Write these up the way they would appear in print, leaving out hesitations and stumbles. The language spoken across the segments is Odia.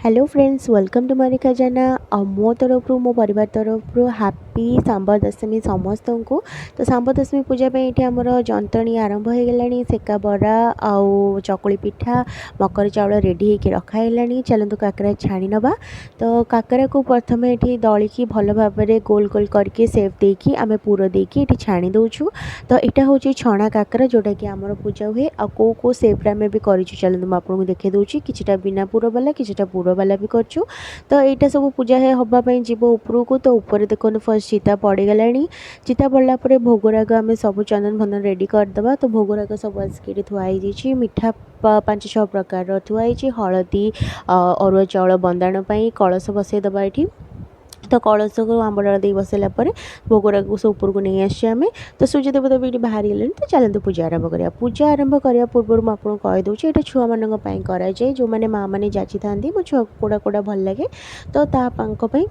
Hello friends, welcome to Manika Jana. ଆଉ ମୋ ତରଫରୁ, ମୋ ପରିବାର ତରଫରୁ ହାପି ଶାମ୍ବ ଦଶମୀ ସମସ୍ତଙ୍କୁ। ତ ଶାମ୍ବ ଦଶମୀ ପୂଜା ପାଇଁ ଏଠି ଆମର ଯନ୍ତଣୀ ଆରମ୍ଭ ହେଇଗଲାଣି। ସେକା ବରା ଆଉ ଚକୁଳି ପିଠା, ମକର ଚାଉଳ ରେଡ଼ି ହେଇକି ରଖା ହେଇଗଲାଣି। ଚାଲନ୍ତୁ କାକରା ଛାଣି ନେବା। ତ କାକରାକୁ ପ୍ରଥମେ ଏଠି ଦଳିକି ଭଲ ଭାବରେ ଗୋଲ ଗୋଲ କରିକି ସେପ୍ ଦେଇକି ଆମେ ପୁର ଦେଇକି ଏଠି ଛାଣି ଦେଉଛୁ। ତ ଏଇଟା ହେଉଛି ଛଣା କାକରା, ଯେଉଁଟାକି ଆମର ପୂଜା ହୁଏ। ଆଉ କେଉଁ କେଉଁ ସେପ୍ରେ ଆମେ ବି କରିଛୁ, ଚାଲନ୍ତୁ ମୁଁ ଆପଣଙ୍କୁ ଦେଖାଇ ଦେଉଛି। କିଛିଟା ବିନା ପୁର ବାଲା, କିଛିଟା ପୁର ବାଲା ବି କରିଛୁ। ତ ଏଇଟା ସବୁ ପୂଜା ହେବା ପାଇଁ ଯିବ ଉପରକୁ। ତ ଉପରେ ଦେଖନ୍ତୁ, ଫାର୍ଷ୍ଟ ଚିତା ପଡ଼ିଗଲାଣି। ଚିତା ପଡ଼ିଲା ପରେ ଭୋଗରାଗ ଆମେ ସବୁ ଚନ୍ଦନ ଫନ୍ଦନ ରେଡ଼ି କରିଦେବା। ତ ଭୋଗରାଗ ସବୁ ଆସିକି ଏଠି ଥୁଆ ହେଇଯାଇଛି। ମିଠା 5-6 ପ୍ରକାରର ଥୁଆ ହେଇଛି। ହଳଦୀ, ଅରୁଆ ଚାଉଳ ବନ୍ଦାଣ ପାଇଁ କଳସ ବସେଇ ଦେବା ଏଠି। ତ କଳସକୁ ଆମ୍ବ ଡାଳ ଦେଇ ବସାଇଲା ପରେ ଭୋଗରାଗକୁ ସବୁ ଉପରକୁ ନେଇ ଆସିଛେ ଆମେ। ତ ସୂର୍ଯ୍ୟ ଦେବତା ବି ଏଠି ବାହାରିଗଲେଣି। ତ ଚାଲନ୍ତୁ ପୂଜା ଆରମ୍ଭ କରିବା। ପୂଜା ଆରମ୍ଭ କରିବା ପୂର୍ବରୁ ମୁଁ ଆପଣଙ୍କୁ କହିଦେଉଛି, ଏଇଟା ଛୁଆମାନଙ୍କ ପାଇଁ କରାଯାଏ। ଯେଉଁମାନେ ମାଆ ମାନେ ଯାଚିଥାନ୍ତି, ମୋ ଛୁଆକୁ କେଉଁଟା କେଉଁଟା ଭଲ ଲାଗେ, ତ ତାଙ୍କ ପାଇଁ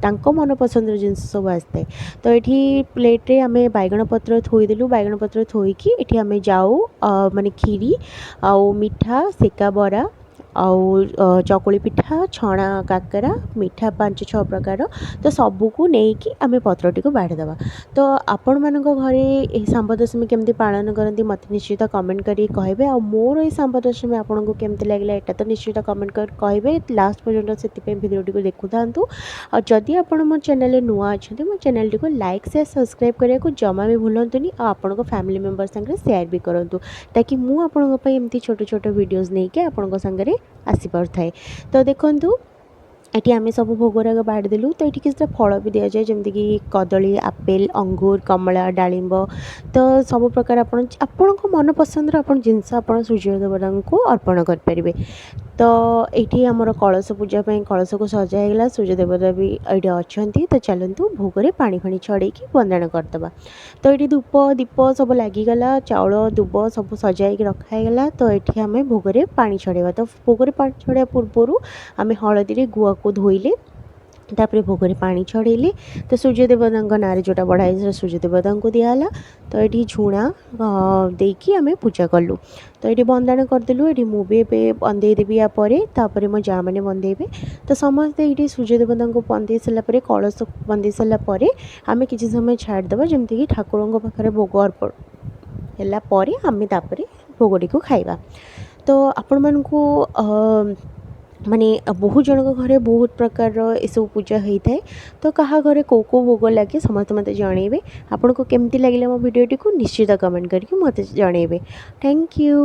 ତାଙ୍କ ମନ ପସନ୍ଦର ଜିନିଷ ସବୁ ଆସିଥାଏ। ତ ଏଠି ପ୍ଲେଟ୍ରେ ଆମେ ବାଇଗଣ ପତ୍ର ଥୋଇଦେଲୁ। ବାଇଗଣ ପତ୍ର ଥୋଇକି ଏଠି ଆମେ ଯାଉ, ମାନେ କ୍ଷୀରି ଆଉ ମିଠା, ସେକା ବରା ଆଉ ଚକୁଳି ପିଠା, ଛଣା କାକରା, ମିଠା 5-6 ପ୍ରକାର, ତ ସବୁକୁ ନେଇକି ଆମେ ପତ୍ରଟିକୁ ବାଢ଼ିଦେବା। ତ ଆପଣମାନଙ୍କ ଘରେ ଏହି ଶାମ୍ବ ଦଶମୀ କେମିତି ପାଳନ କରନ୍ତି, ମୋତେ ନିଶ୍ଚିତ କମେଣ୍ଟ କରିକି କହିବେ। ଆଉ ମୋର ଏହି ଶାମ୍ବ ଦଶମୀ ଆପଣଙ୍କୁ କେମିତି ଲାଗିଲା, ଏଇଟା ତ ନିଶ୍ଚିତ କମେଣ୍ଟ କରି କହିବେ। ଲାଷ୍ଟ ପର୍ଯ୍ୟନ୍ତ ସେଥିପାଇଁ ଭିଡ଼ିଓଟିକୁ ଦେଖୁଥାନ୍ତୁ। ଆଉ ଯଦି ଆପଣ ମୋ ଚ୍ୟାନେଲରେ ନୂଆ ଅଛନ୍ତି, ମୋ ଚ୍ୟାନେଲଟିକୁ ଲାଇକ୍, ସେୟାର, ସବସ୍କ୍ରାଇବ୍ କରିବାକୁ ଜମା ବି ଭୁଲନ୍ତୁନି। ଆଉ ଆପଣଙ୍କ ଫ୍ୟାମିଲି ମେମ୍ବର ସାଙ୍ଗରେ ସେୟାର ବି କରନ୍ତୁ, ତାକି ମୁଁ ଆପଣଙ୍କ ପାଇଁ ଏମିତି ଛୋଟ ଛୋଟ ଭିଡ଼ିଓଜ୍ ନେଇକି ଆପଣଙ୍କ ସାଙ୍ଗରେ ଆସିପାରୁଥାଏ। ତ ଦେଖନ୍ତୁ, ଏଠି ଆମେ ସବୁ ଭୋଗରାଗ ବାଢ଼ିଦେଲୁ। ତ ଏଠି କିଛିଟା ଫଳ ବି ଦିଆଯାଏ, ଯେମିତିକି କଦଳୀ, ଆପେଲ୍, ଅଙ୍ଗୁର, କମଳା, ଡାଳିମ୍ବ। ତ ସବୁ ପ୍ରକାର ଆପଣ ଆପଣଙ୍କ ମନ ପସନ୍ଦର ଆପଣ ଜିନିଷ ଆପଣ ସୂର୍ଯ୍ୟ ଦେବତାଙ୍କୁ ଅର୍ପଣ କରିପାରିବେ। ତ ଏଇଠି ଆମର କଳସ ପୂଜା ପାଇଁ କଳସକୁ ସଜା ହେଇଗଲା। ସୂର୍ଯ୍ୟ ଦେବତା ବି ଏଇଠି ଅଛନ୍ତି। ତ ଚାଲନ୍ତୁ ଭୋଗରେ ପାଣି ଫାଣି ଛଡ଼େଇକି ବନ୍ଦାଣ କରିଦେବା। ତ ଏଇଠି ଧୂପ ଦୀପ ସବୁ ଲାଗିଗଲା, ଚାଉଳ ଦୁବ ସବୁ ସଜା ହେଇକି ରଖା ହେଇଗଲା। ତ ଏଠି ଆମେ ଭୋଗରେ ପାଣି ଛଡ଼େଇବା। ତ ଭୋଗରେ ପାଣି ଛଡ଼େଇବା ପୂର୍ବରୁ ଆମେ ହଳଦୀରେ ଗୁଆକୁ ଧୋଇଲେ, ତାପରେ ଭୋଗରେ ପାଣି ଛଡ଼େଇଲେ। ତ ସୂର୍ଯ୍ୟ ଦେବତାଙ୍କ ନାଁରେ ଯେଉଁଟା ବଢ଼ା ହେଇଛି, ସେଟା ସୂର୍ଯ୍ୟ ଦେବତାଙ୍କୁ ଦିଆହେଲା। ତ ଏଠି ଝୁଣା ଦେଇକି ଆମେ ପୂଜା କଲୁ। ତ ଏଠି ବନ୍ଦାଣ କରିଦେଲୁ। ଏଠି ମୁଁ ବି ଏବେ ବନ୍ଦେଇ ଦେବି ୟା ପରେ, ତାପରେ ମୋ ଯାଆମାନେ ବନ୍ଦେଇବେ। ତ ସମସ୍ତେ ଏଇଠି ସୂର୍ଯ୍ୟ ଦେବତାଙ୍କୁ ବନ୍ଦେଇ ସାରିଲା ପରେ, କଳସକୁ ବନ୍ଦେଇ ସାରିଲା ପରେ ଆମେ କିଛି ସମୟ ଛାଡ଼ିଦେବା, ଯେମିତିକି ଠାକୁରଙ୍କ ପାଖରେ ଭୋଗ ଅର୍ପଣ ହେଲା ପରେ ଆମେ ତାପରେ ଭୋଗଟିକୁ ଖାଇବା। ତ ଆପଣମାନଙ୍କୁ ମାନେ ବହୁତ ଜଣଙ୍କ ଘରେ ବହୁତ ପ୍ରକାରର ଏସବୁ ପୂଜା ହେଇଥାଏ। ତ କାହା ଘରେ କେଉଁ କେଉଁ ଭୋଗ ଲାଗେ, ସମସ୍ତେ ମୋତେ ଜଣେଇବେ। ଆପଣଙ୍କୁ କେମିତି ଲାଗିଲା ମୋ ଭିଡ଼ିଓଟିକୁ, ନିଶ୍ଚିତ କମେଣ୍ଟ କରିକି ମୋତେ ଜଣେଇବେ। Thank you.